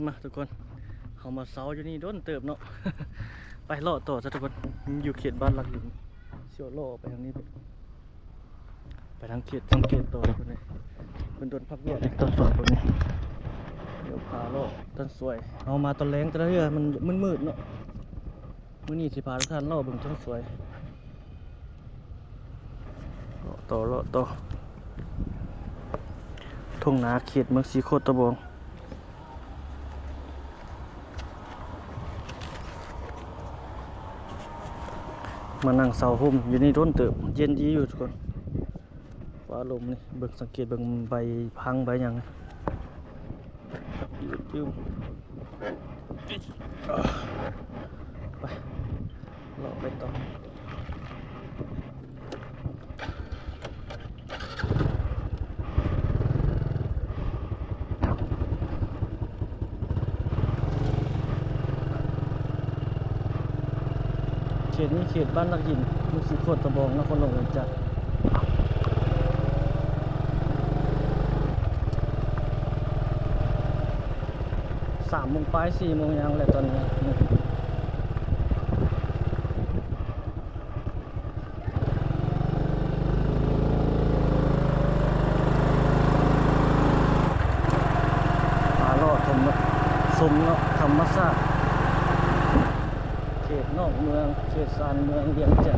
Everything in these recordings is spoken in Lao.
ມາທຸກຄົນ ເຮົາມາເຊົາຢູ່ນີ້ດົນເຕີບເນາະ ໄປເລາະຕໍ່ຊະທຸກຄົນ ຢູ່ເຂດບ້ານຫຼັກຫີນ ຊິເລາະໄປທາງນີ້ ໄປທາງເຂດສັງເກດຕໍ່ຄົນນີ້ ເພິ່ນດົນພັກວຽກຕອນສວຍຄົນນີ້ ດຽວພາເລາະຕອນສວຍ ເຮົາມາຕອນແລງແຕ່ລະເທື່ອມັນມືດໆເນາະ ມື້ນີ້ຊິພາທຸກທ່ານເລາະເບິ່ງຕອນສວຍ ເລາະຕໍ່ ເລາະຕໍ່ ທົ່ງນາເຂດເມືອງສີໂຄດຕະບອງ ມານັ່ງເຊົາຮົ່ມຢູ່ນີ້ດົນເຕີບ ເຢັນດີຢູ່ທຸກຄົນ ຟ້າລົມນີ້ ເບິ່ງ ສັງເກດເບິ່ງໃບພັງໃບຫຍັງ ໄປ ເລາະໄປຕໍ່ ເຂດນີ້ເຂດບ້ານຫຼັກຫີນ ເມືອງສີໂຄດຕະບອງ ນະຄອນຫຼວງວຽງຈັນ. ສາມໂມງປາຍ ສີ່ໂມງຫຍັງແຫຼະຕອນນີ້. ມາເລາະຊົມ ຊົມເນາະ ທຳມະຊາດ ເຂດນອກເມືອງ ເຂດຊານເມືອງວຽງຈັນ.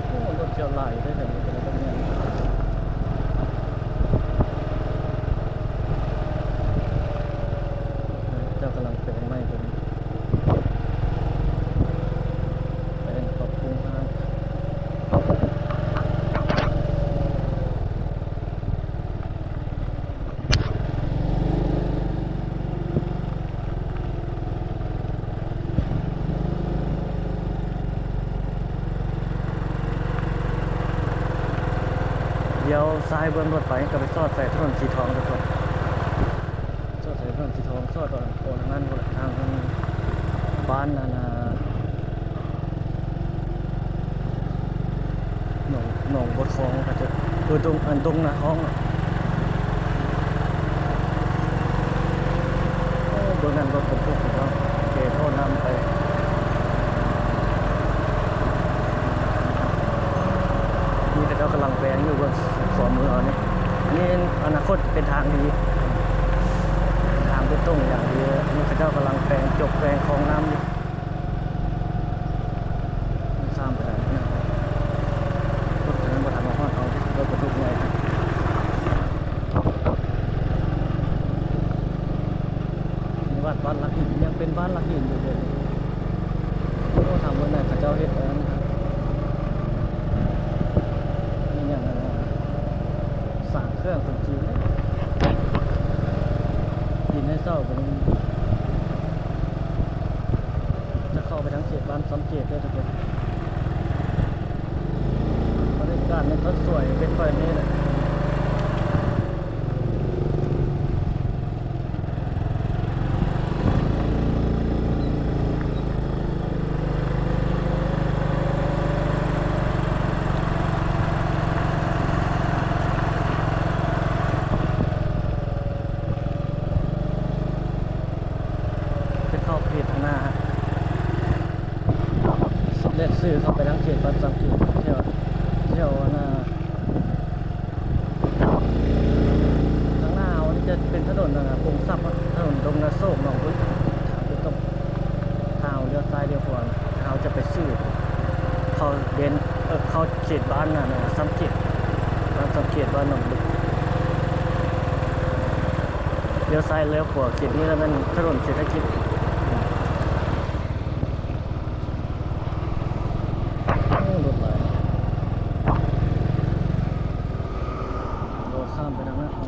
ໂອ້ ລົດຈະຫຼາຍເດ້ ແຖວນີ້ເປັນຕະເໜ່ງ ເຈົ້າກຳລັງແປງໃໝ່ເພິ່ນ ແປງປັບປຸງຮ້ານ. ລ້ຽວຊ້າຍເບິ່ງລົດໄປ ກໍໄປຊອດໃສ່ຖະໜົນສີທອງທຸກຄົນ ຊອດໃສ່ຖະໜົນສີທອງ ຊອດອອກທາງນັ້ນພຸ້ນແຫຼະ ທາງ ທາງບ້ານອັນນ່າ ໜອງ ໜອງບົວທອງ ເອີ ດົງ ອັນ ດົງນາທອງ. ໂອ້ ເບິ່ງນັ້ນ ລົດບັນທຸກເນາະ ເທທໍ່ນ້ຳໄປ ນີ້ເຂົາເຈົ້າກຳລັງແປງຢູ່ ເບິ່ງຂວາມືເຮົານີ້ ອັນນີ້ອະນາຄົດເປັນທາງດີ ເປັນທາງເບຕົງຢ່າງດີ ອັນນີ້ເຂົາເຈົ້າກຳລັງແປງ ຈົກແປງຄອງນ້ຳຢູ່. ຂ້າມໄປໄດ້ນະ ລົດຄັນນັ້ນບໍ່ທັນມາຮອດເຮົາເດ້ ລົດບັນທຸກໃຫຍ່ນະ. ນີ້ວັດ ວັດຫຼັກຫີນ ຍັງເປັນບ້ານຫຼັກຫີນຢູ່ເດ. ໂອ້ ທາງເບິ່ງນັ້ນເຂົາເຈົ້າເຮັດອັນນັ້ນ ອີ່ຫຍັງ ອັນນ່າ ສ້າງເຄື່ອງເປັນຈີນ ດິນໃຫ້ເຊົ່າເປັນ ຈະເຂົ້າໄປທາງເຂດບ້ານຊຳເກດເດີທຸກຄົນ. ບັນຍາກາດໃນຕອນສວຍເປັນແບບນີ້ແຫຼະ. ຈະເຂົ້າເຂດທາງໜ້າ ແລະຊື່ເຂົ້າໄປທາງເຂດບ້ານຊຳເກດ ແຖວ ແຖວອັນນ່າ ທາງໜ້າເຮົານີ້ຈະເປັນຖະໜົນອັນນ່າ ປົງຊັບ ຖະໜົນດົງນາໂຊກ ໜອງບຶກ ທາງເບຕົງ. ຖ້າເຮົາລ້ຽວຊ້າຍລ້ຽວຂວາ ເຮົາຈະໄປຊື່ເຂົ້າເດນ ເອີ ເຂົ້າເຂດບ້ານອັນນ່າ ຊຳເກດ ບ້ານຊຳເກດ ບ້ານໜອງບຶກ. ລ້ຽວຊ້າຍລ້ຽວຂວາ ເຂດນີ້ລະແມ່ນຖະໜົນເສດຖະກິດ. ໂອ້ ລົດຫຼາຍ ໂດດຂ້າມໄປທາງນັ້ນ. ໂ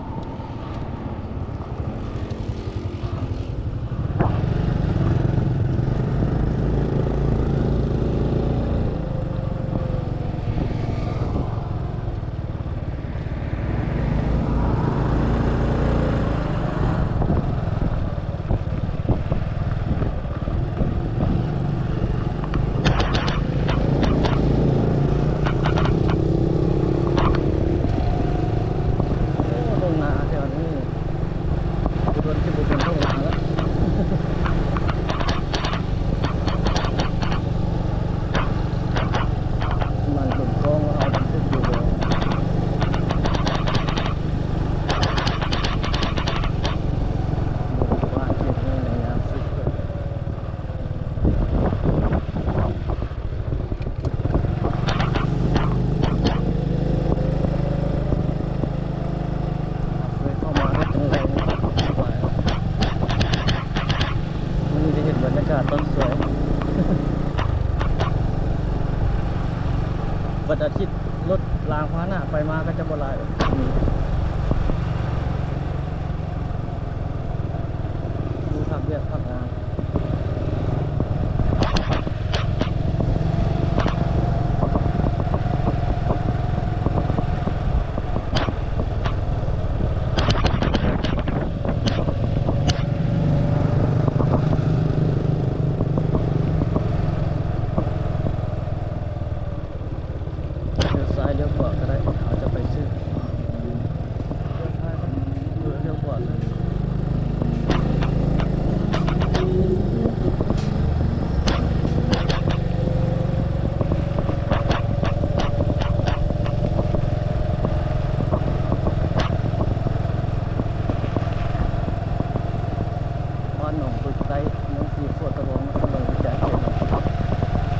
ມາກໍຈະບໍ່ຫຼາຍ ຢູ່ພັກວຽກພັກງານ. ລ້ຽວຊ້າຍລ້ຽວຂວາກໍໄດ້ ເຮົາຈະໄປຊື້ ເອີ ລ້ຽວຂວາ. ບ້ານໜອງປຶກໃຕ້ ເມືອງສີໂຄດຕະບອງ ນະຄອນຫຼວງວິຊານເຂດ.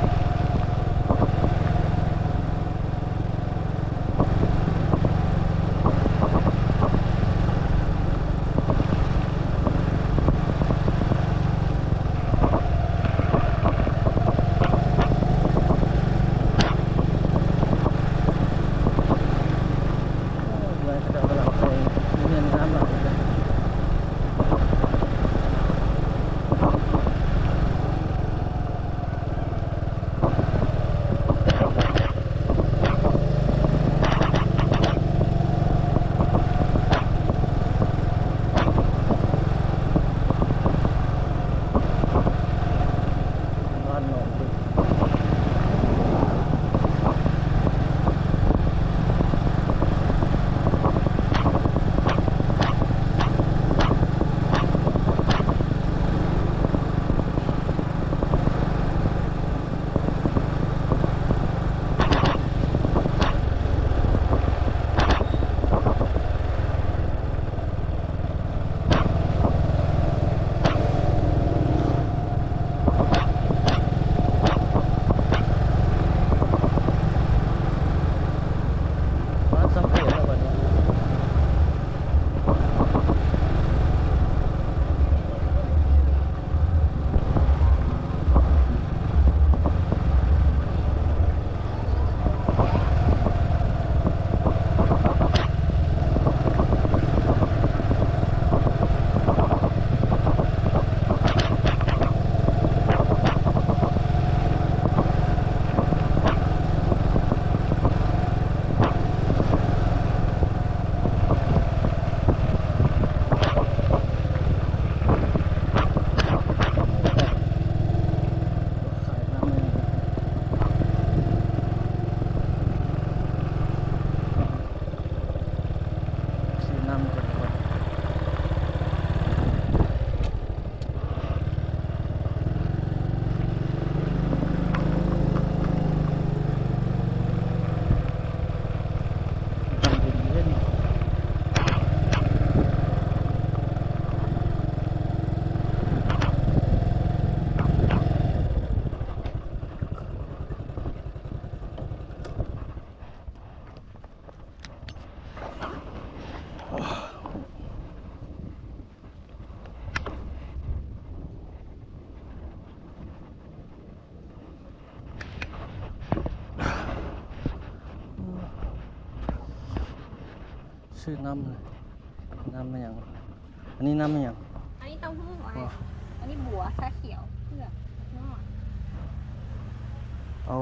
ຊື້ນ້ຳ ນ້ຳອີ່ຫຍັງ? ອັນນີ້ນ້ຳອີ່ຫຍັງ? ອັນນີ້ເຕົ້າຫູ້ ອັນນີ້ບົວ ຊາຂຽວ ເຜືອກ ນອດ ເອົາ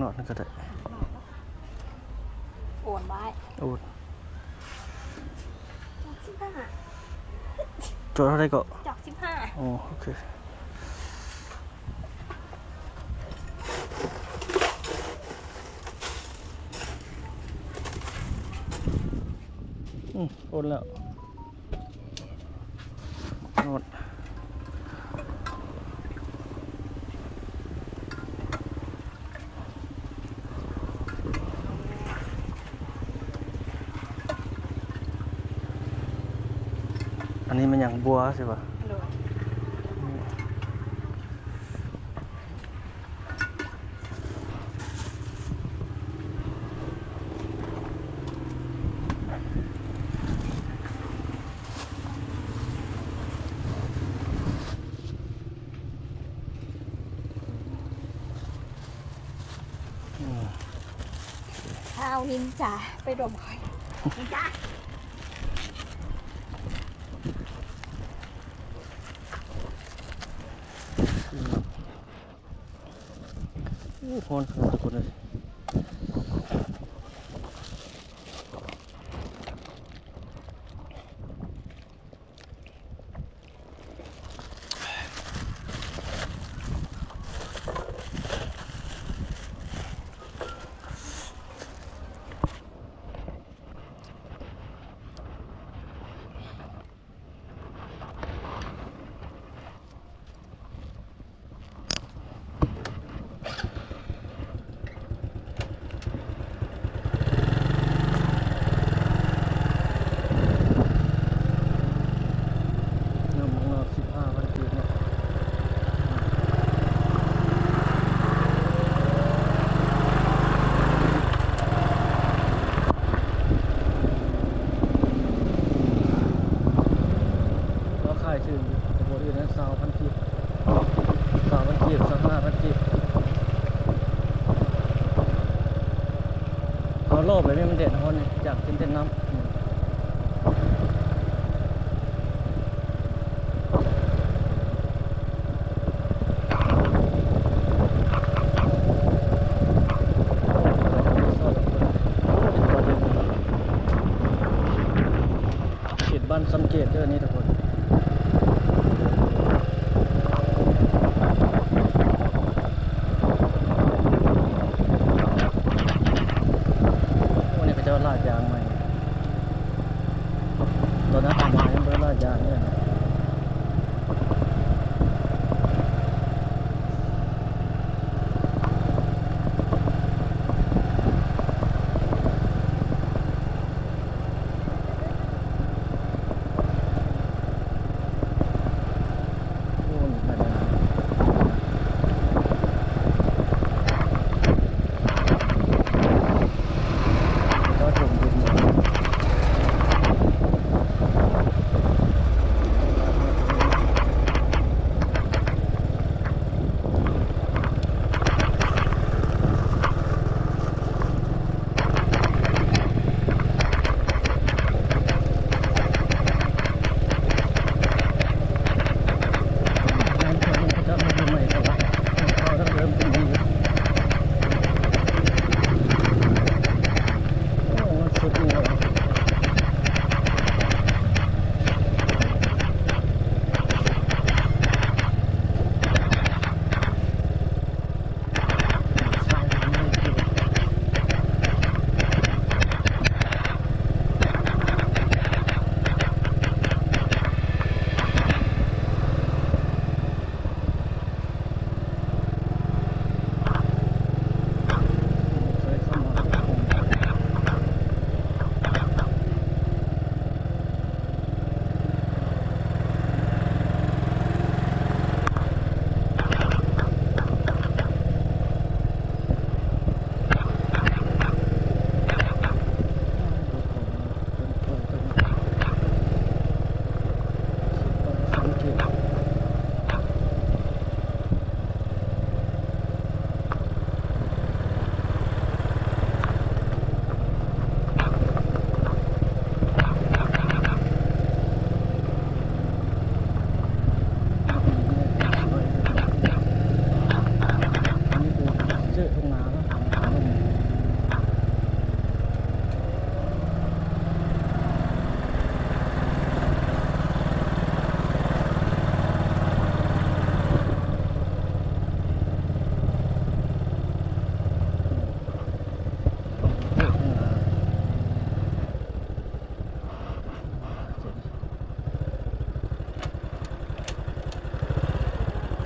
ນອດນັ້ນກໍໄດ້. ໂອນໄວ້ ໂອນ ຈອກສິບຫ້າ ຈອກເທົ່າໃດເກາະ? ຈອກສິບຫ້າ ອໍ ໂອເຄ. ອືມ ໂອນແລ້ວ ໂອນ. ອັນນີ້ແມ່ນຫຍັງ? ບົວຊິຫວາ? ໂດຍ. ອືມ ຖ້າ ເອົານິນຈາໄປດົມຂ້ອຍ ນິນຈາ. ໂອ້ ຮ້ອນຂະໜາດທຸກຄົນເອີຍ. ນ້ຳມັນລອດສິບຫ້າພັນກີບເນາະ. ລາຄາຖືກຢູ່ ແຕ່ບໍ່ຖືກນະ ຊາວພັນກີບ ຊາວພັນກີບ ຊາວຫ້າພັນກີບ. ເຮົາລໍໄປແມ່ນມັນແດດຮ້ອນນີ້ ຢາກເຕັ້ນໆນ້ຳ. ເຂດບ້ານຊຳເກດເດີນີ້ທຸກຄົນ. ໂອ້ ນີ້ເຂົາເຈົ້າລາດຢາງໃໝ່. ຕອນນັ້ນເອົາມາຍັງບໍ່ໄດ້ລາດຢາງເລີຍ.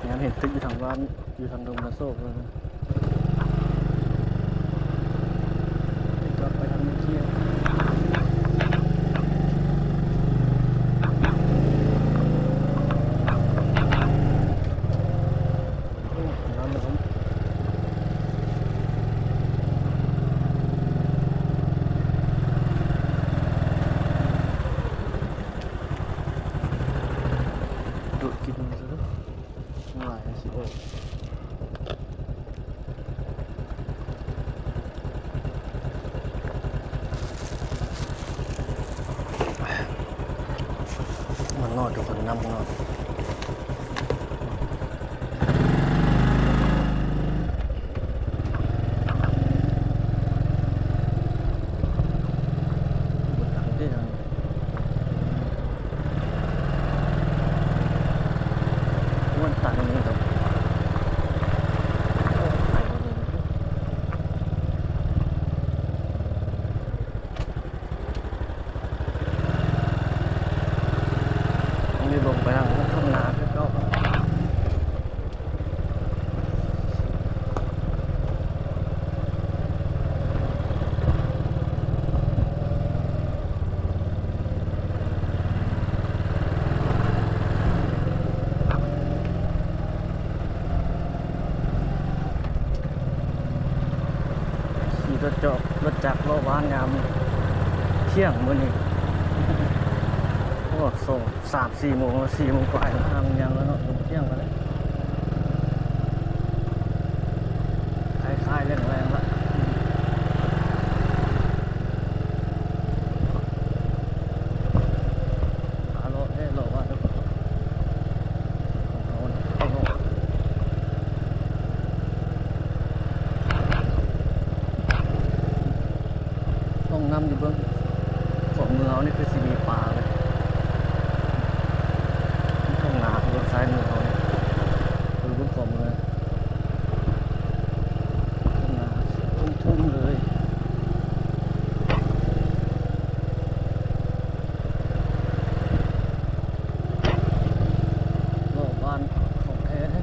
ແນມເຫັນຕຶກຢູ່ທາງບ້ານ ຢູ່ທາງດົງນາໂຊກເລີຍ ຈອດໄປທາງເມເຈຍ. ໂອ້ ນ້ຳມັນ ດູດກິນມັນຊະເດີ ຫຼາຍຊິໂອກ. ເນາະ ທຸກຄົນນຳເນາະ. ອັນນີ້ລົງໄປທາງທົ່ງນາຄືເກົ່າ. ຂີ່ລົດຈອກ ລົດຈັກເລາະບ້ານຍາມທ່ຽງມື້ນີ້. ໂອ້ ສອງ ສາມສີ່ໂມງແລ້ວ ສີ່ໂມງປາຍແລ້ວ ຫ້າໂມງຍັງແລ້ວເນາະ ລົງທ່ຽງແລ້ວ ຄ້າຍໆແລງໆລະ. ອາ ເລາະແທ້ ເລາະວ່າ ຫ້ອງນ້ຳຢູ່ເບື້ອງຂວາມືເຮົານີ້ຄືຊິມີປາເລີຍ. ທົ່ງນາເບື້ອງຊ້າຍມືເຮົານີ້ ຄືເບື້ອງຂວາມື. ເລາະບ້ານຂອງແທ້ເດ້.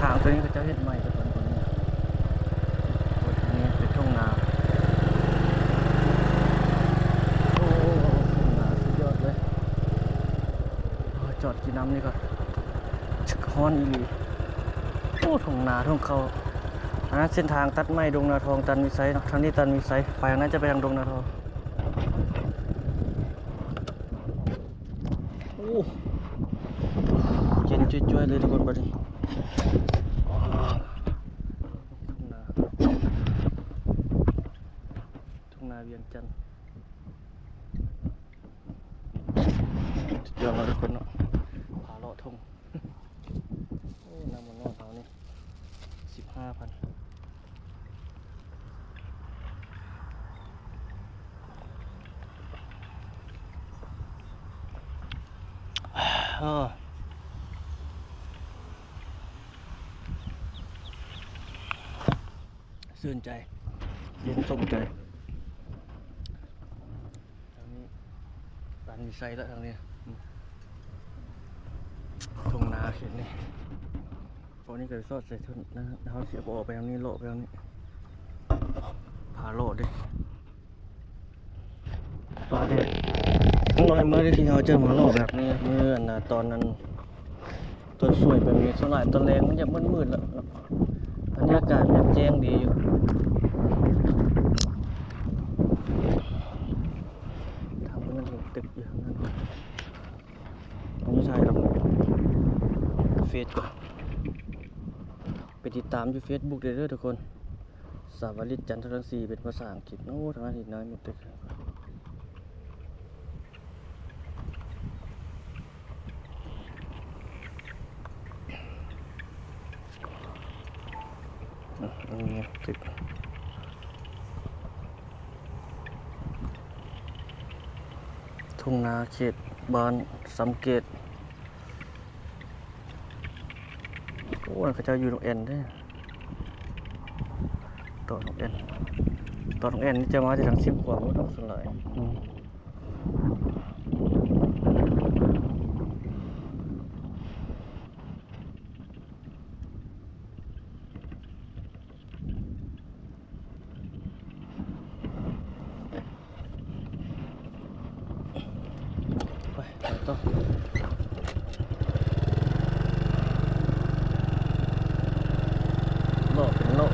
ທາງຕົວນີ້ເຂົາເຈົ້າເຮັດໃໝ່ ແຕ່ກ່ອນຕົວນີ້ ໂອ້ຍ ອັນນີ້ເປັນທົ່ງນາ. ໂອ້ ທົ່ງນາສຸດຍອດເລີຍ. ໂອ້ຍ ຈອດກິນນ້ຳນີ້ກ່ອນ ຮ້ອນອີ່ຫຼີ. ໂອ້ ທົ່ງນາທົ່ງເຂົ້າ. ອັນນັ້ນເສັ້ນທາງຕັດໄມ້ ດົງນາທອງ ຕັນວິໄຊເນາະ, ທາງນີ້ຕັນວິໄຊ. ໄປທາງນັ້ນຈະໄປທາງດົງນາທອງ. ໂອ້ ເຢັນຈ້ວຍໆເລີຍທຸກຄົນ ບັດນີ້. ທົ່ງນາ ທົ່ງນາວຽງຈັນ ສຸດຍອດເນາະທຸກຄົນເນາະ. ພາເລາະທົ່ງ. ໂອ້ ນ້ຳມັນນອນເຮົານີ້ ສິບຫ້າພັນ. ເອີ ຊື່ນໃຈ ເຢັນສົມໃຈ. ທາງນີ້ຕັນວິໄຊລະ ທາງນີ້ ອືມ ທົ່ງນາເຂດນີ້. ເພາະນີ້ກໍສອດໃສ່ທົ່ງນາ ເຮົາຊິບໍ່ອອກໄປທາງນີ້ ເລາະໄປທາງນີ້ ພາເລາະເດ້. ປາແດດ ນ້ອຍມື້ທີ່ເຮົາຈະມາເລາະແບບນີ້ ມື້ອັນນ່າ ຕອນນັ້ນ ຕອນສວຍແບບນີ້ ສ່ວນຫຼາຍຕອນແລງມັນຈະມືດໆແລ້ວເນາະ ບັນຍາກາດຍັງແຈ້ງດີຢູ່. ທາງນັ້ນເຫັນຕຶກຢູ່ທາງນັ້ນ ອັນນີ້ຖ່າຍລົງເຟສກ່ອນ ໄປຕິດຕາມຢູ່ເຟສບຸກໄດ້ເດີທຸກຄົນ. ສາວະລິດ ຈັນທະລັງສີ ເປັນພາສາອັງກິດ. ໂອ້ ທາງນັ້ນເຫັນນ້ອຍມິດເຕີ. ອືມ ອັນນີ້ຕຶກ ທົ່ງນາເຂດບ້ານສຳເກດ. ໂອ້ ເຂົາເຈົ້າຢູ່ໜອງແອ່ນເດ້ ຕອກໜອງແອ່ນ ຕອກໜອງແອ່ນນີ້ຈະມາຈາກທາງຊຽງຂວາງເນາະ ສ່ວນຫຼາຍ. ອືມ ໄປ ໄປຕໍ່ ເລາະເປັນເລາະ.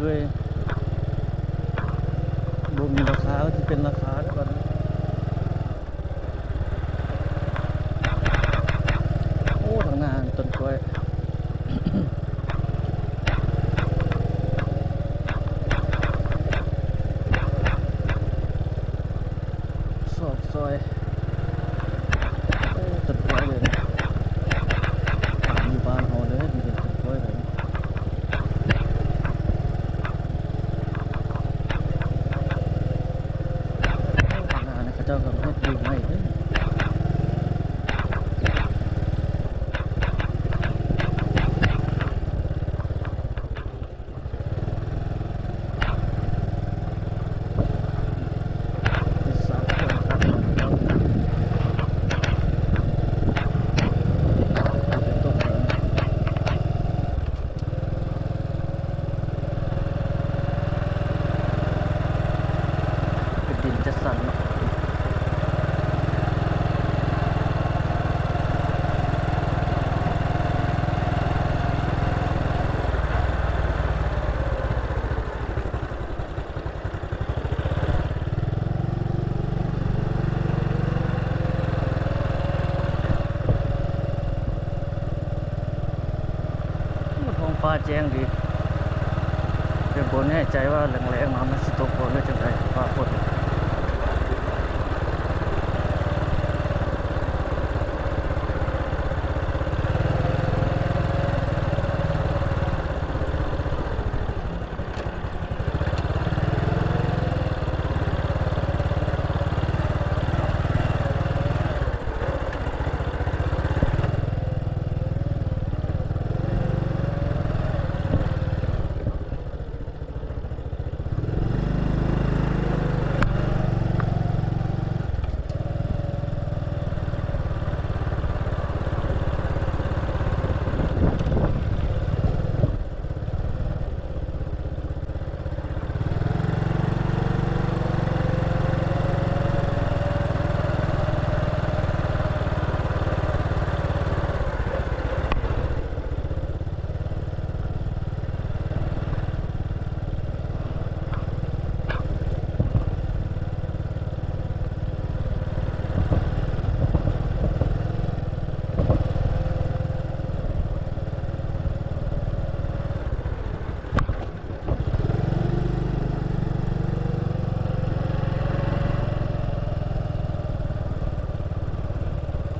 ເອີຍ ບໍ່ມີລາຄາ ກໍຊິເປັນລາຄາເດ້ອບັດນີ້. ໂອ້ ທາງໜ້າມີຕົ້ນກ້ວຍ ຊອກຊອຍ. ໂອ້ ຕົ້ນກ້ວຍເລີຍ ຕາມຢູ່ບ້ານເຮົາເລີຍ ມີແຕ່ຕົ້ນກ້ວຍເລີຍ. ໂອ້ ທາງໜ້ານີ້ເຂົາເຈົ້າກໍເຮັດຢູ່ໃໝ່ເດ້. ເປັນດິນຈັດສັນເນາະ. ໂອ້ ທ້ອງຟ້າແຈ້ງດີ ແຕ່ບໍ່ແນ່ໃຈວ່າແລ້ງໆມາມັນຊິຕົກບໍ່ ຫຼືຈັ່ງໃດ ຟ້າຝົນ.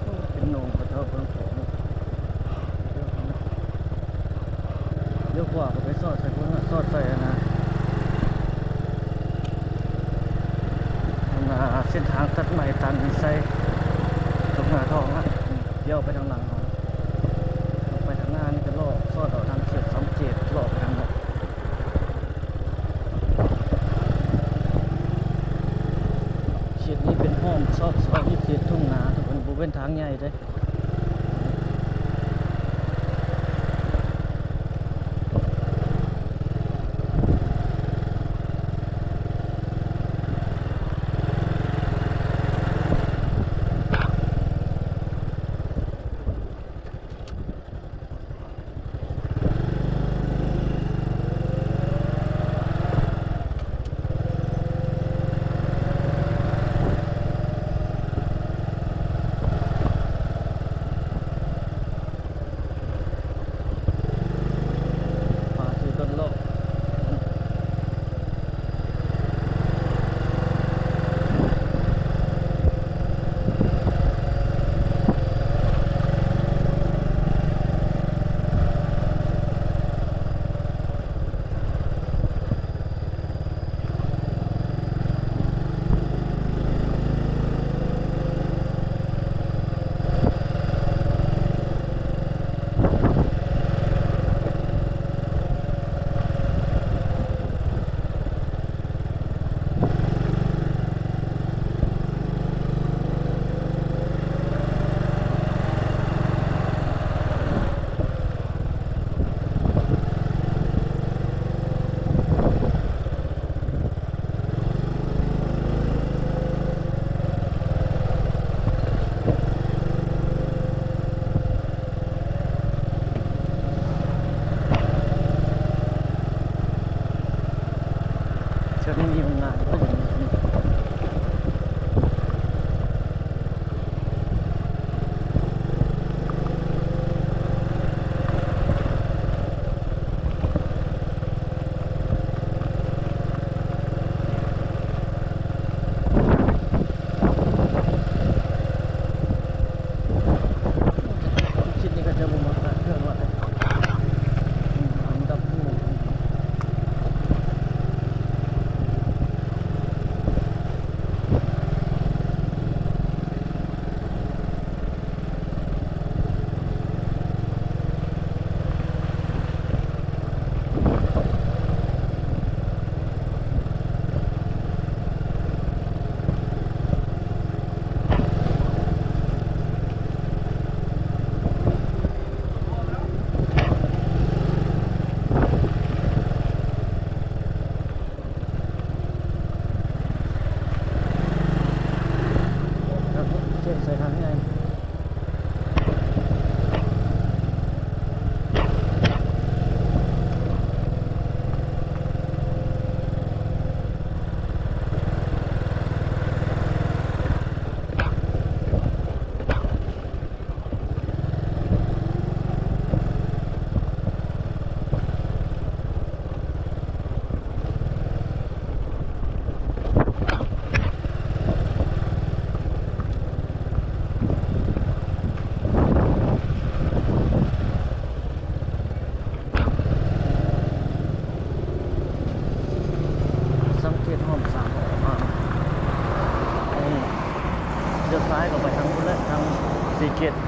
ໂອ້ ເປັນໜອງເຂົາເຈົ້າເບິ່ງຂອງ ລ້ຽວຂວາກໍໄປສອດໃສ່ພຸ້ນນະ ສອດໃສ່ອັນນະ ອັນນະ ເສັ້ນທາງຕັດໄມ້ຕັນໃສ່ທົ່ງນາທອງນະ ລ້ຽວໄປທາງຫຼັງເຮົາ ໄປທາງໜ້ານີ້ກໍເລາະສອດເອົາທາງເຂດສາມເຈັດ ເລາະໄປທາງນັ້ນ. ເຂດນີ້ເປັນຫ້ອມຊອກຊອຍ ເຂດທົ່ງນາ ທຸກຄົນ ບໍ່ແມ່ນທາງໃຫຍ່ເດ້. ໂ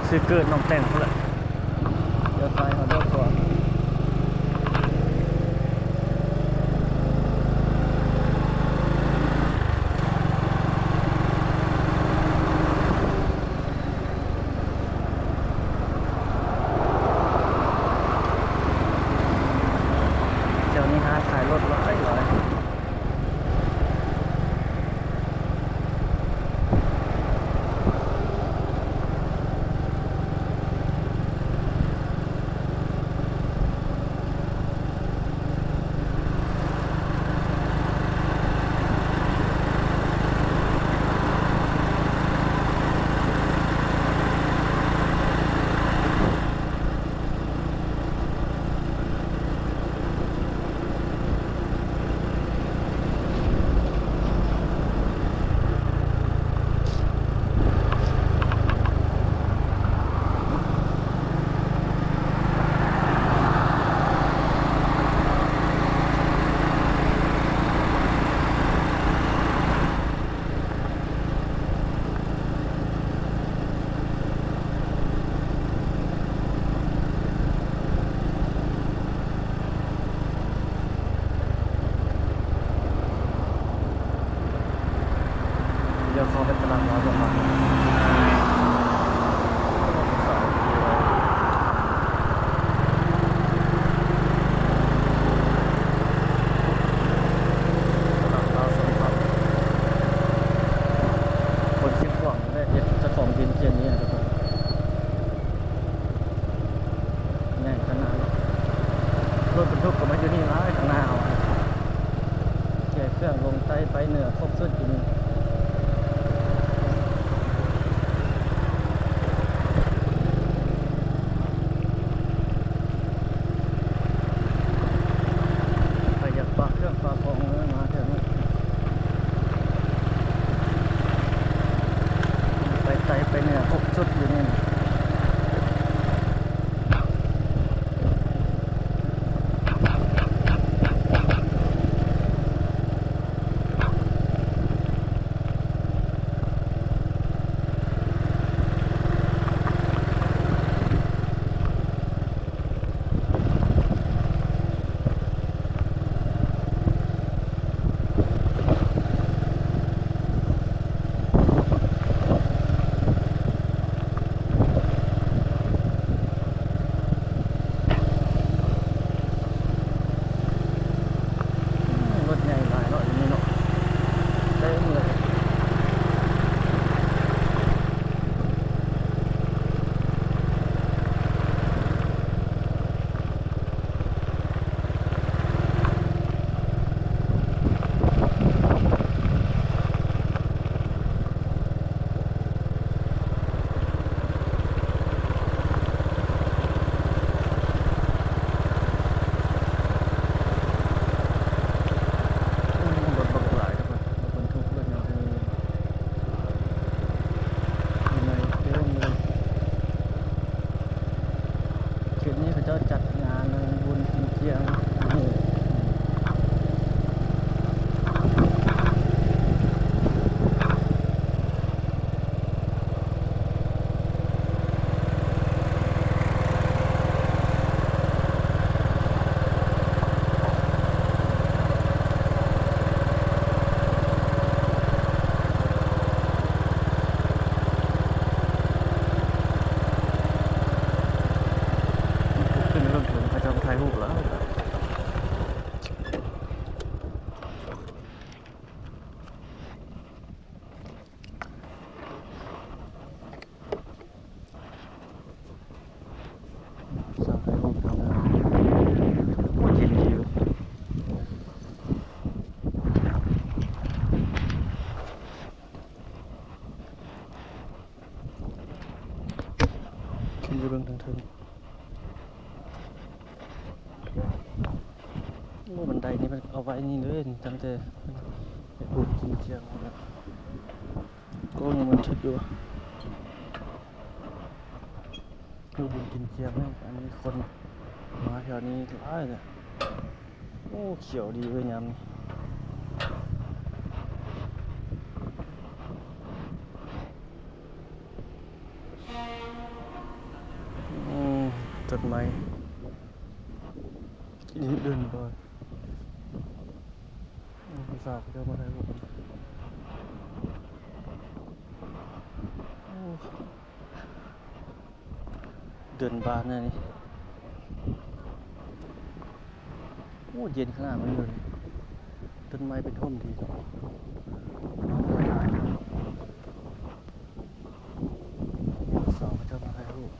ຊື່ເກີດໜອງແຕ່ງພຸ້ນແຫຼະ ລ້ຽວຊ້າຍເຮົາດຽວຂວາ. ແຖວນີ້ຮ້ານຂາຍລົດຫຼາຍໆ. ດຽວເຂົ້າໄປຕະຫຼາດລາວຈັກໜ້ອຍ. ຕະຫຼາດລາວສຳພັນ ຄົນຊິກວ້າງແລະເຮັດເຈົ້າຂອງດິນເຈນນີ້ທຸກຄົນ. ໃຫຍ່ຂະໜາດ ລົດບັນທຸກກໍມາຢູ່ນີ້ຫຼາຍ ຂ້າງໜ້າເຮົາ ແກ່ເຄື່ອງລົງໃຕ້ໄປເໜືອ ຄົບສຸດຢູ່ນີ້. ໃຜຢາກຝາກເຄື່ອງຝາກຂອງ ມາແຖວນີ້ ໄປໃຕ້ໄປເໜືອຄົບສຸດຢູ່ນີ້. ລົດໃຫຍ່ຫຼາຍເນາະ ຢູ່ນີ້ເນາະ ເຕັມເລີຍ. ລົດບັກຫຼາຍທຸກຄົນ ລົດບັນທຸກ ລົດຫຍັງກໍມີ ຢູ່ໃນເຕັມເລີຍ. ເຂດນີ້ເຂົາເຈົ້າຈັດງານບຸນກິນຈຽງຢູ່ນີ້. ຂຶ້ນເບິ່ງເຖິງເຂົາເຈົ້າໄປຖ່າຍຮູບແລ້ວ. ສາວໄທຮູບທຳງານ ໂອ້ ເຢັນດີເວີຍ. ຂຶ້ນໄປເບິ່ງທາງເທິງ. ໂອ້ ບັນໄດນີ້ມັນເອົາໄວ້ນີ້ເລີຍ ຕັ້ງແຕ່ເຮັດບຸນກິນຈຽງພຸ້ນແຫຼະ. ໂອ້ ຍັງບັນທຶກຢູ່ ເຮັດບຸນກິນຈຽງນີ້ ອັນນີ້ຄົນມາແຖວນີ້ຫຼາຍເລີຍ. ໂອ້ ຂຽວດີເວີຍຍາມນີ້. ດໄມ້ ອີ່ເດີນບານ ຜູ້ສາວເຂົາເຈົ້າມາຖ່າຍຮູບ ໂອ້ ເດີນບານແນວນີ້ ໂອ້ ເຢັນຂະໜາດມັນຢູ່ນີ້ ຕົ້ນໄມ້ເປັນຮົ່ມດີເນາະ ສາວເຂົາເຈົ້າມາຖ່າຍຮູບ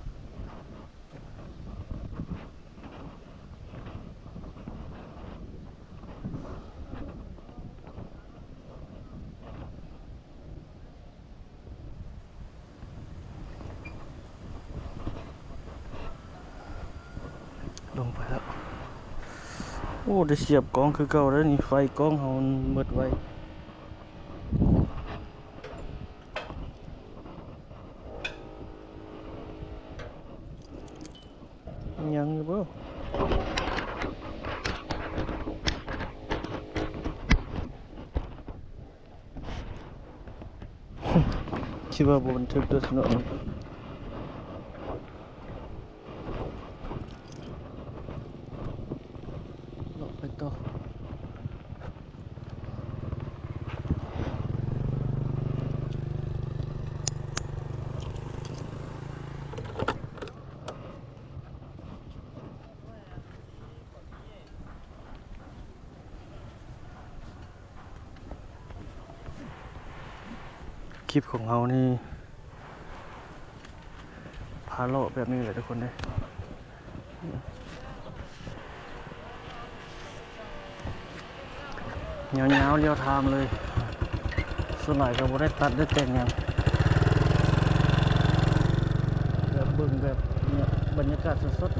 ລົງໄປແລ້ວ ໂອ້ ໄດ້ສຽບກ້ອງຄືເກົ່າເດ້ນີ້ ໄຟກ້ອງເຮົາມັນໝົດໄວ. ຍັງຢູ່ບໍ່? ຄິດວ່າບໍ່ບັນທຶກໂດຍສະເນາະ ເລາະໄປຕໍ່. ຄລິບຂອງເຮົານີ້ ພາເລາະແບບນີ້ແຫຼະທຸກຄົນເດ້ ຍາວໆລຽວທາງເລີຍ ສ່ວນຫຼາຍກໍບໍ່ໄດ້ຕັດໄດ້ແຕ່ງຫຍັງ ແບບເບິ່ງແບບບັນຍາກາດສົດໆ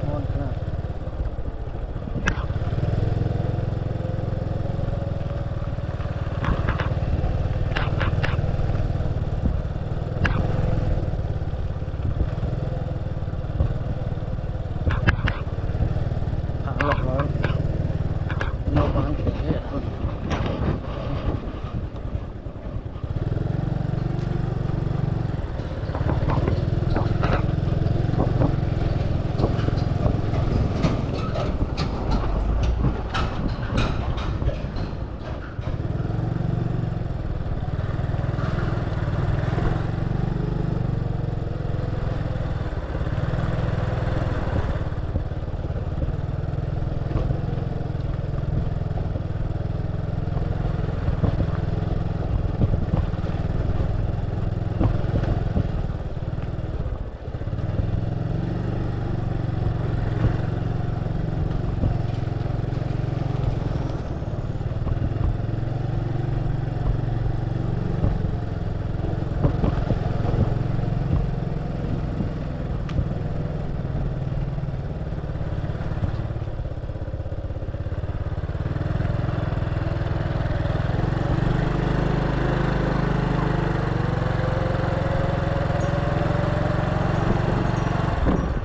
ຮ້ອນຂະໜາດ.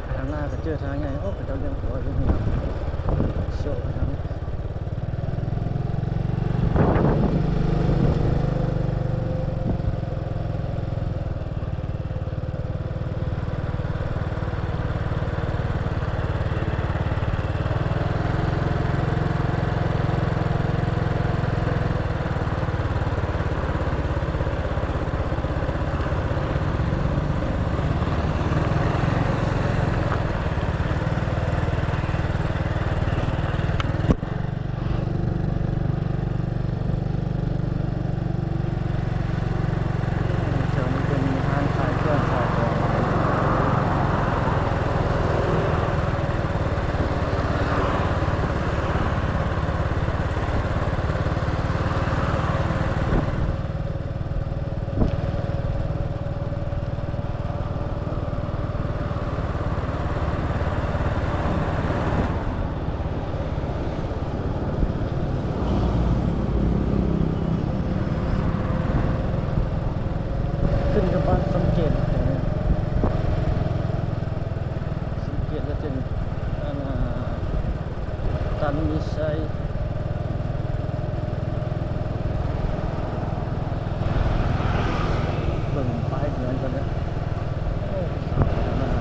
ໄປທາງໜ້າກໍເຈີທາງໃຫຍ່ ໂອ້ ເຂົາເຈົ້າລ້ຽງຄວາຍຢູ່ນີ້ເນາະ ໂຊໄປທາງນີ້. ໂ ສັນວິໄຊ ເບິ່ງປ້າຍເຮືອນກ່ອນເດີ. ໂອ້ ສາວເດີນມາ.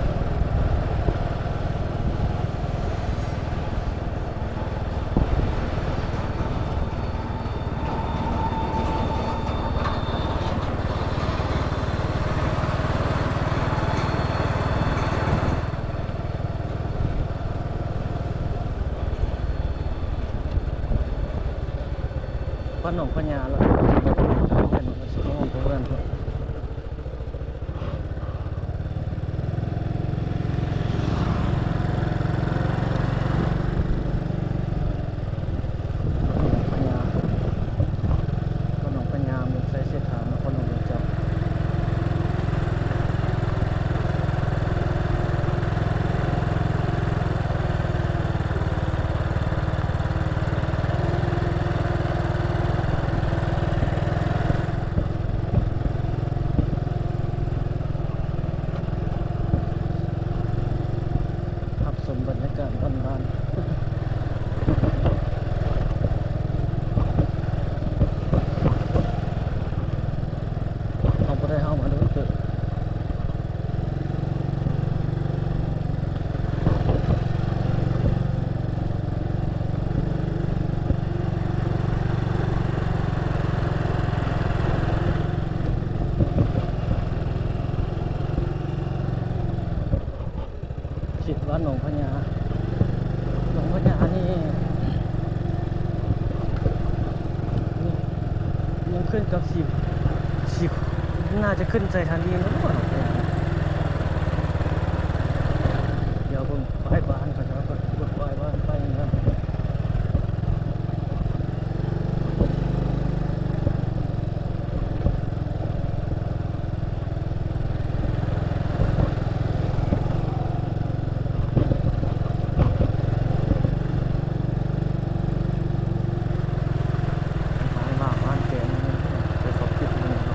ບ້ານໜອງພະຍາ ແລ້ວກໍເປັນໂຮງໂຮງແຮມ. ຮັບຊົມບັນຍາກາດບ້ານໆ. ເຮົາບໍ່ໄດ້ເຮົາມາໂດນເຕີບ. ເຂດບ້ານໜອງພະຍາ ໜອງພະຍານີ້ ຍັງຂຶ້ນກັບ ຊິ ຊິ ໜ້າຈະຂຶ້ນໄຊທານີແລ້ວບໍ່ເນາະ. ດຽວເບິ່ງປ້າຍບ້ານເຂົາເຈົ້າກ່ອນ ເບິ່ງປ້າຍບ້ານ ປ້າຍເຮືອນ. ແຕ່ເຂົາປິດມື້ນີ້ເນາະ.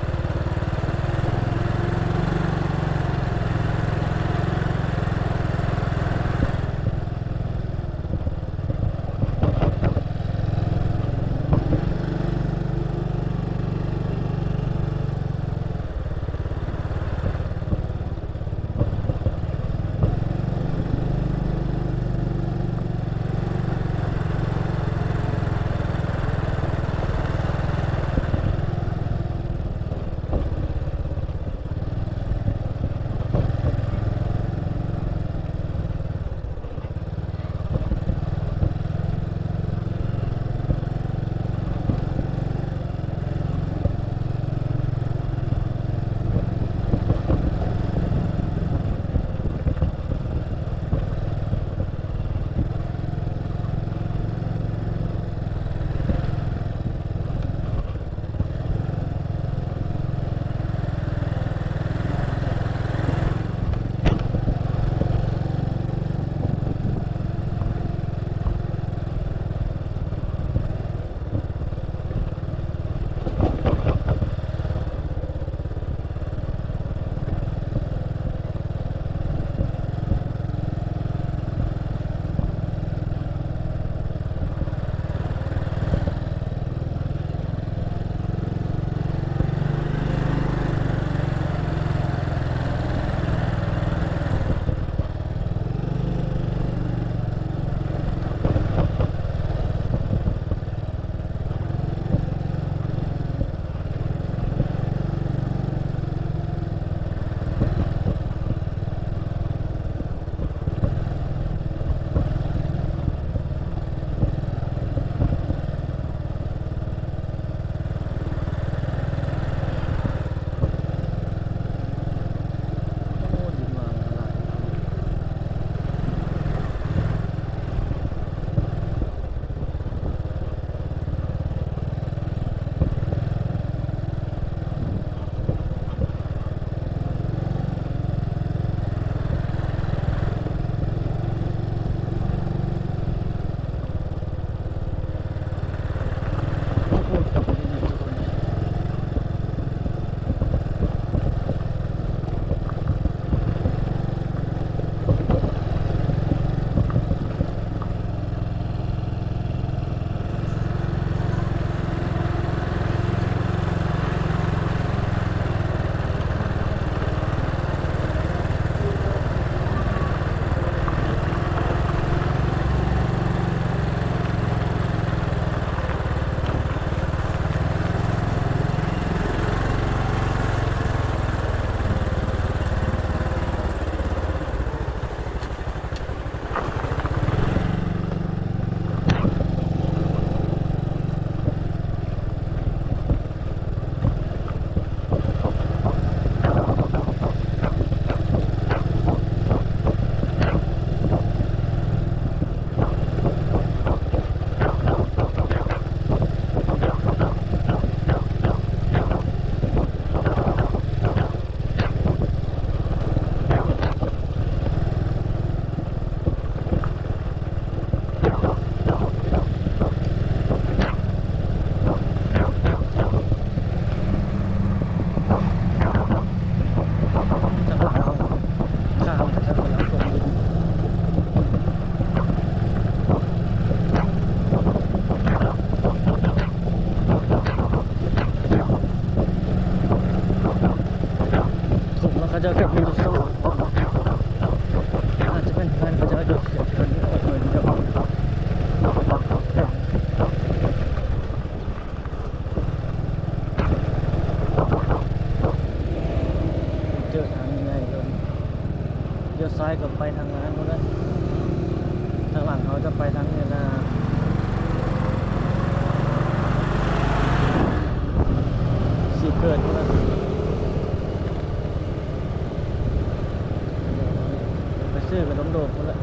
ອາດຈະເປັນເຮືອນເຂົາເຈົ້າຢູ່ ເຮືອນເຂົາເຈົ້າ. ເຈີທາງໃຫຍ່ໆ ລຽວຊ້າຍກໍໄປທາງນັ້ນພຸ້ນແຫຼະ. ທາງຫຼັງເຮົາຈະໄປທາງນີ້ນະ ສີເກີດພຸ້ນແຫຼະ. ໄປຊື້ຂະໜົມໂດກພຸ້ນແຫຼະ.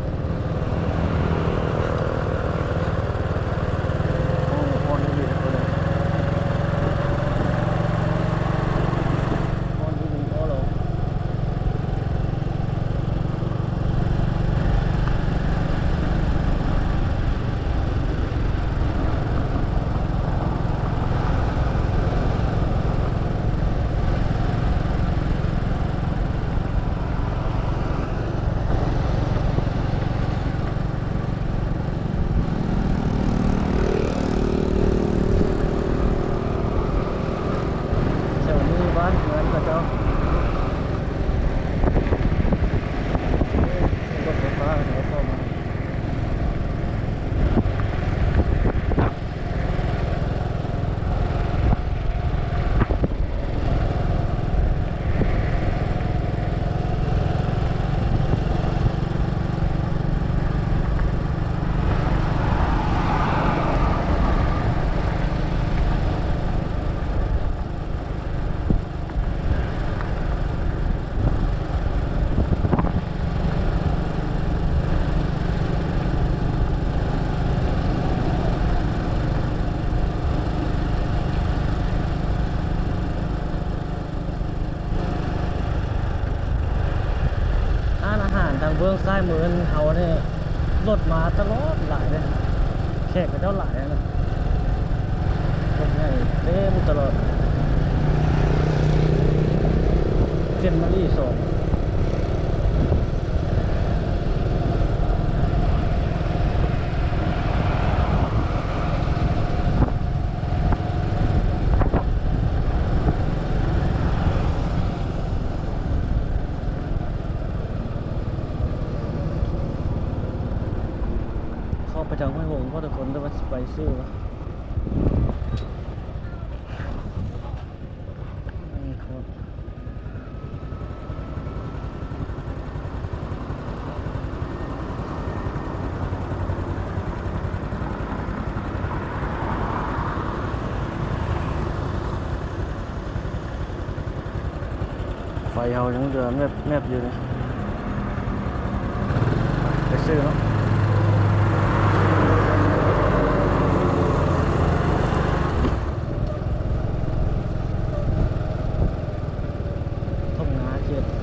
ໂອ້ ຮ້ອນອີ່ຫຼີເດ້ ຮ້ອນອີ່ຫຼີ ໂອ້ໂຫຼ. ແຖວນີ້ບ້ານເຮືອນເຂົາເຈົ້າ ລົດໄຟຟ້າເຂົາເຂົ້າມາ. ຮ້ານອາຫານທາງເບື້ອງຊ້າຍມືເຮົານີ້ ລົດມາຕະຫຼອດຫຼາຍເດ້ ແຂກເຂົາເຈົ້າຫຼາຍນະ ລົດໃຫຍ່ເຕັມຕະຫຼອດ. ເຈັນມາລີສອງ ເຂົ້າໄປທາງຫ້ວຍຫົງບໍ່ທຸກຄົນ ແຕ່ວ່າຊິໄປຊື່ວະ. ໄຟເຮົາຍັງເຫຼືອແມັບໆຢູ່ນີ້ ໄປຊື້ເນາະ. ທົ່ງນາເຂດ ເ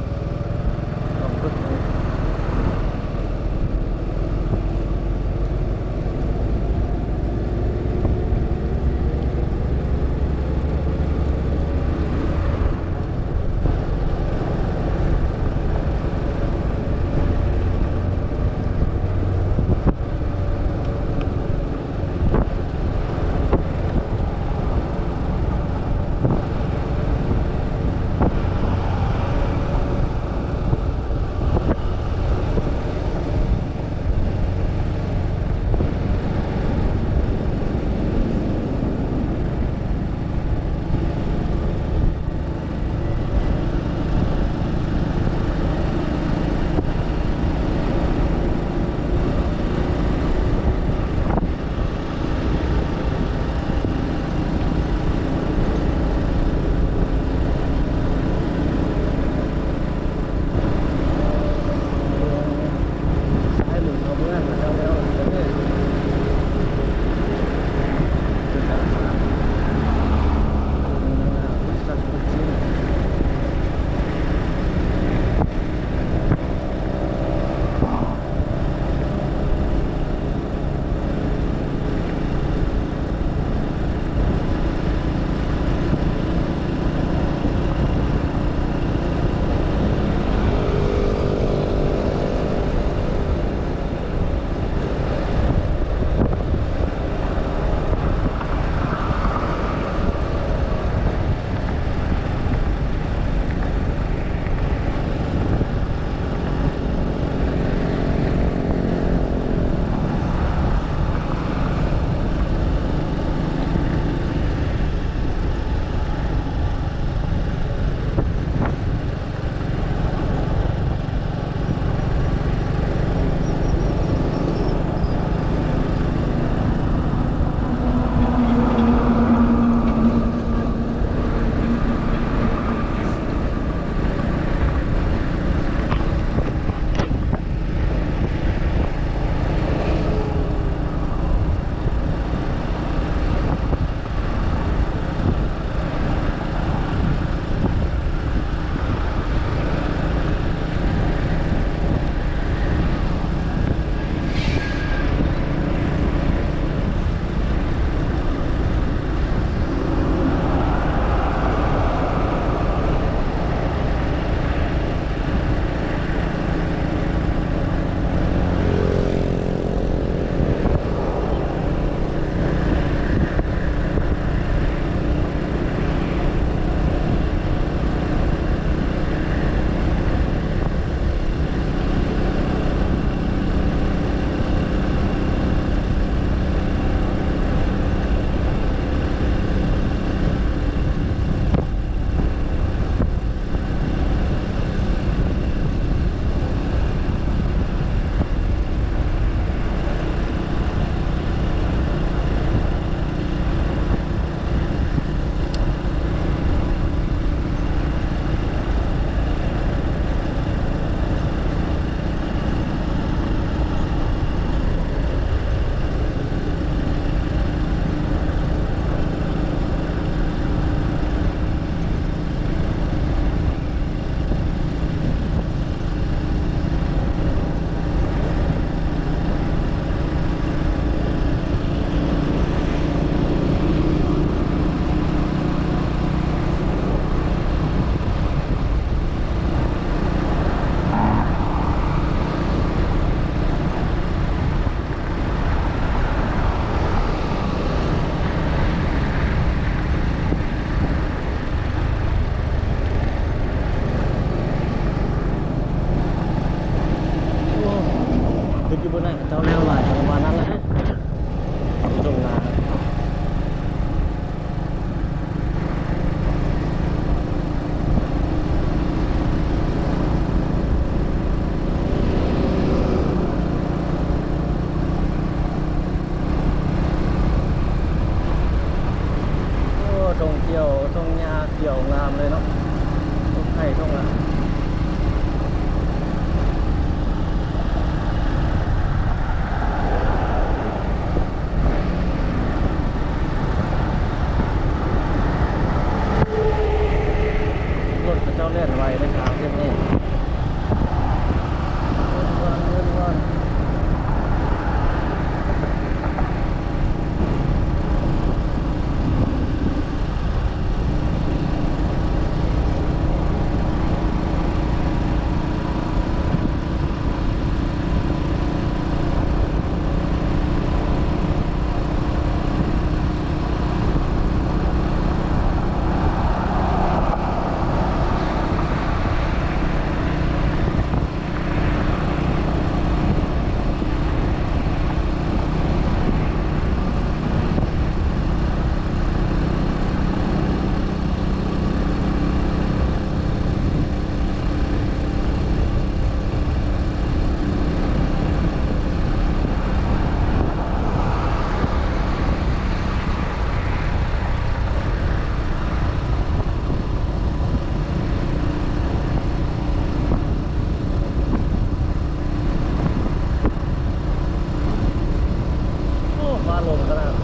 ລົມຂະໜາດ.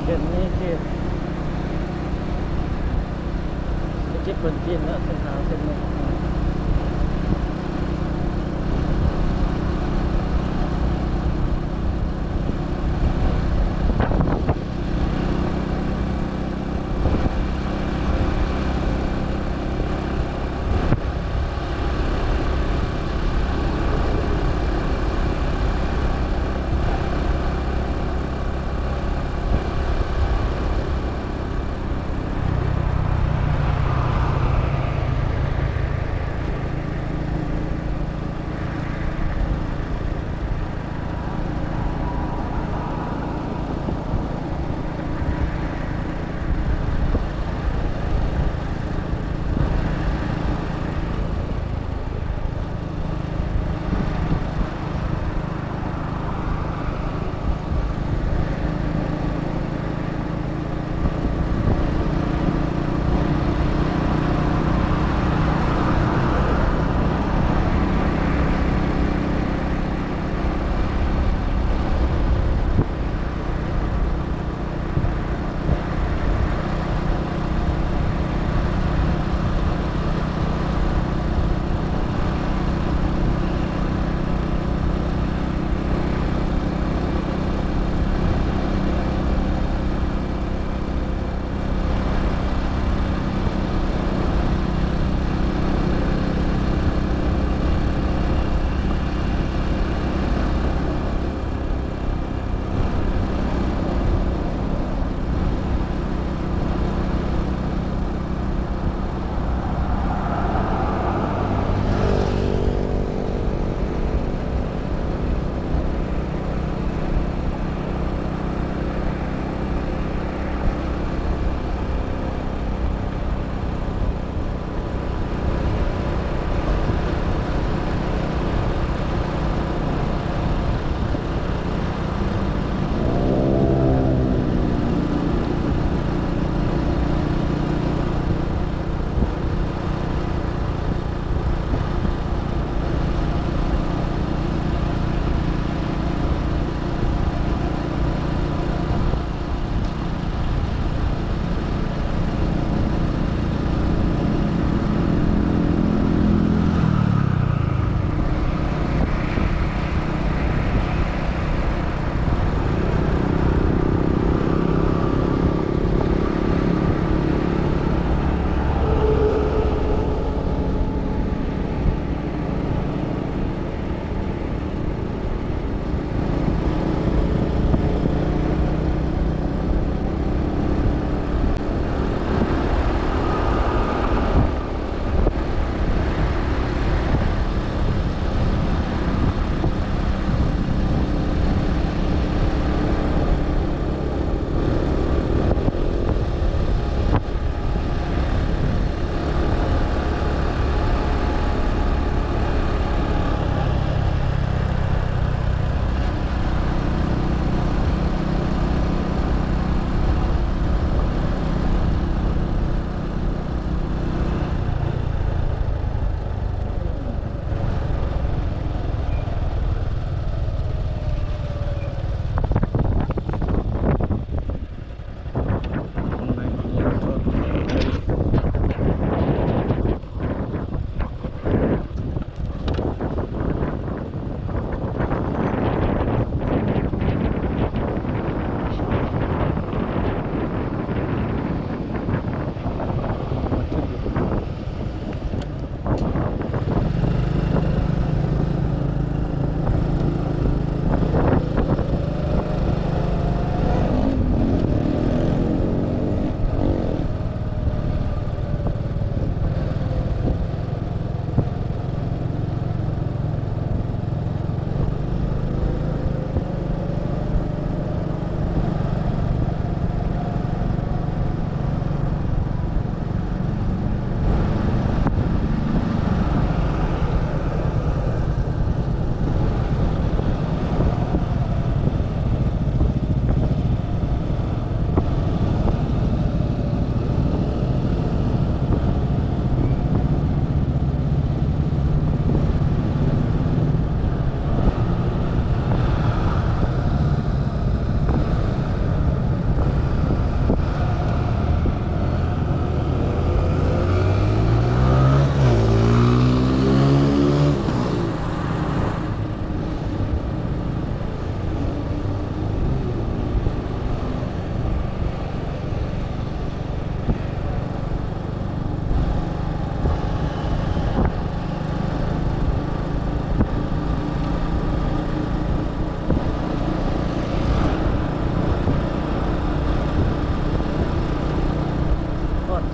ເຂດນີ້ເຂດເຂດຄົນຈີນເນາະ ເສັ້ນທາງເສັ້ນນີ້.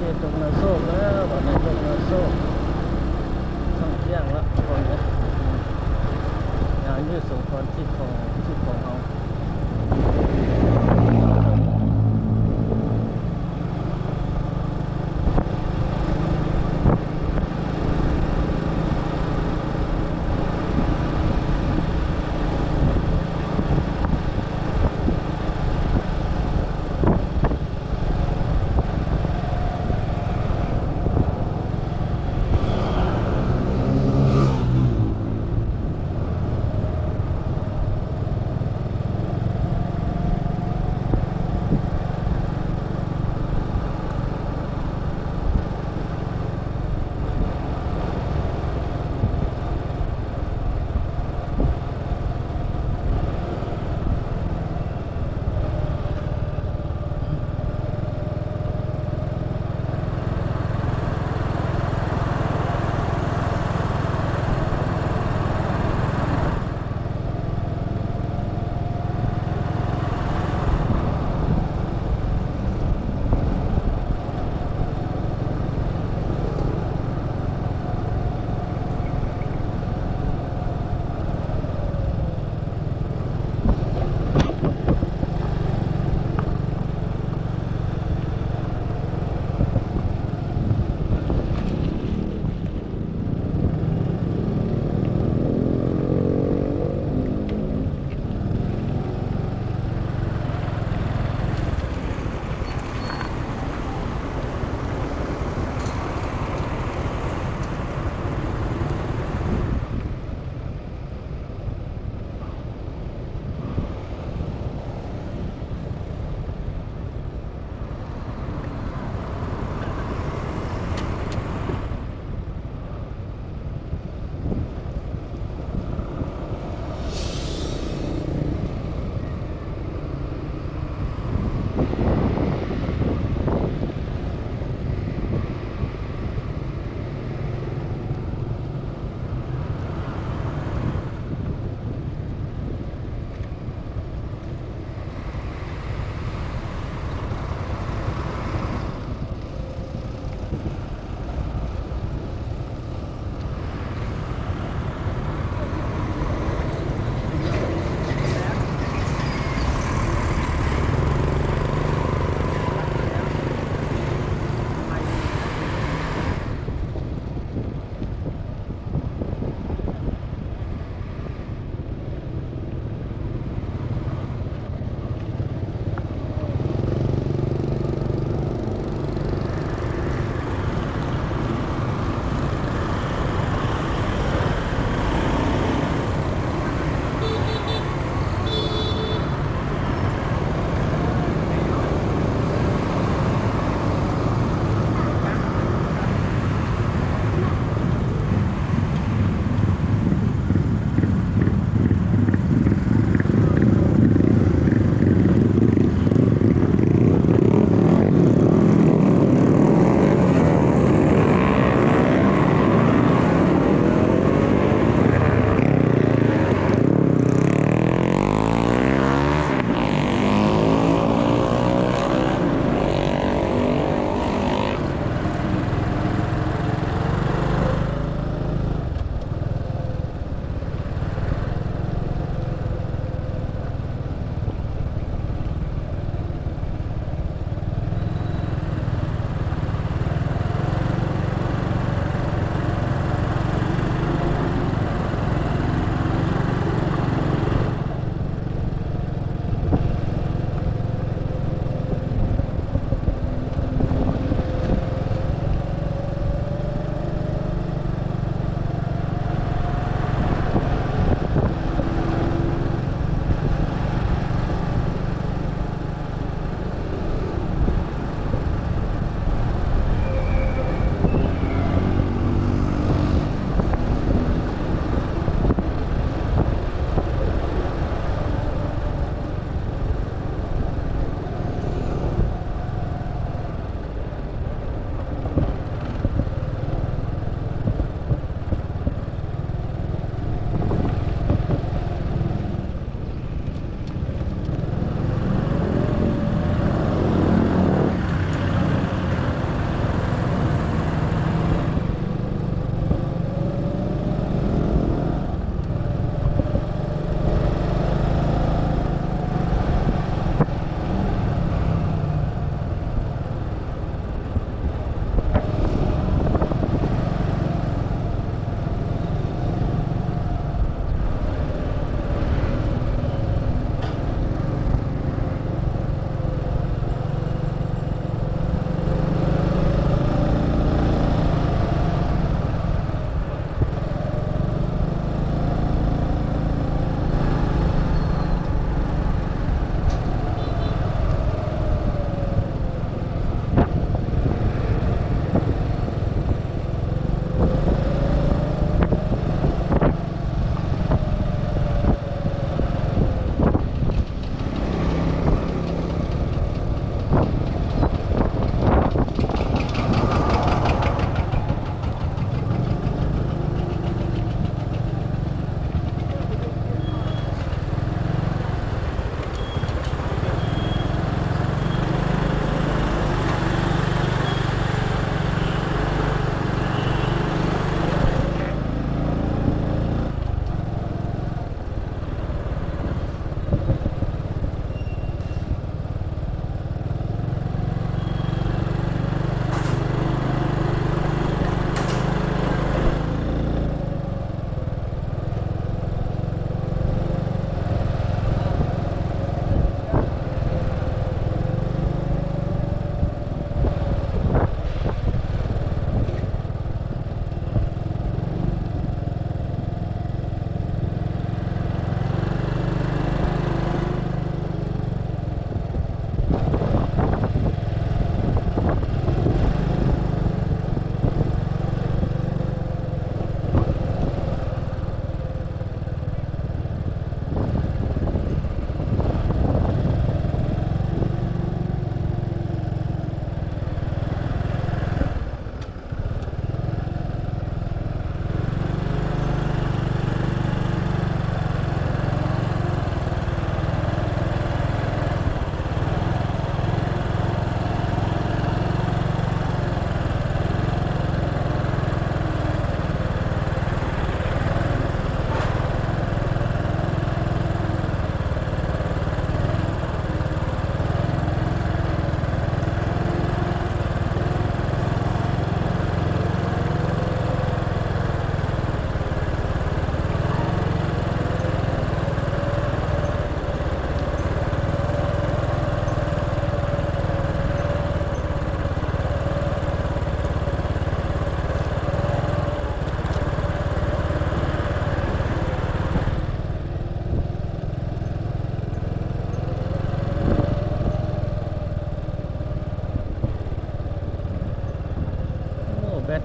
ຕົກນາໂຊກແລ້ວ ບາດນີ້ຕົກນາໂຊກ ຄ່ຳທ່ຽງລະ ທຸກຄົນເອີຍ. ງານຢູ່ສົງຂອນ ທຣິບຂອງ ທຣິບຂອງເຮົາ. ເ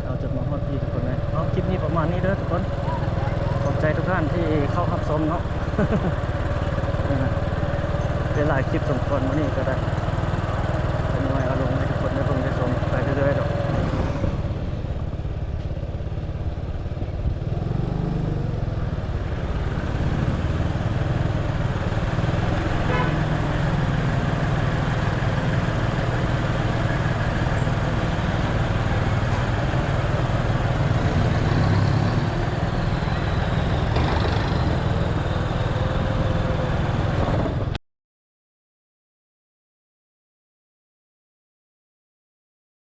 ເຮົາຈົນມາຮອດພີ້ທຸກຄົນເອີຍ. ເອົາ ຄລິບນີ້ປະມານນີ້ເດີທຸກຄົນ. ຂອບໃຈທຸກທ່ານທີ່ເຂົ້າຮັບຊົມເນາະ. ເປັນຫຼາຍຄລິບສົມຄວນມື້ນີ້ກໍໄດ້.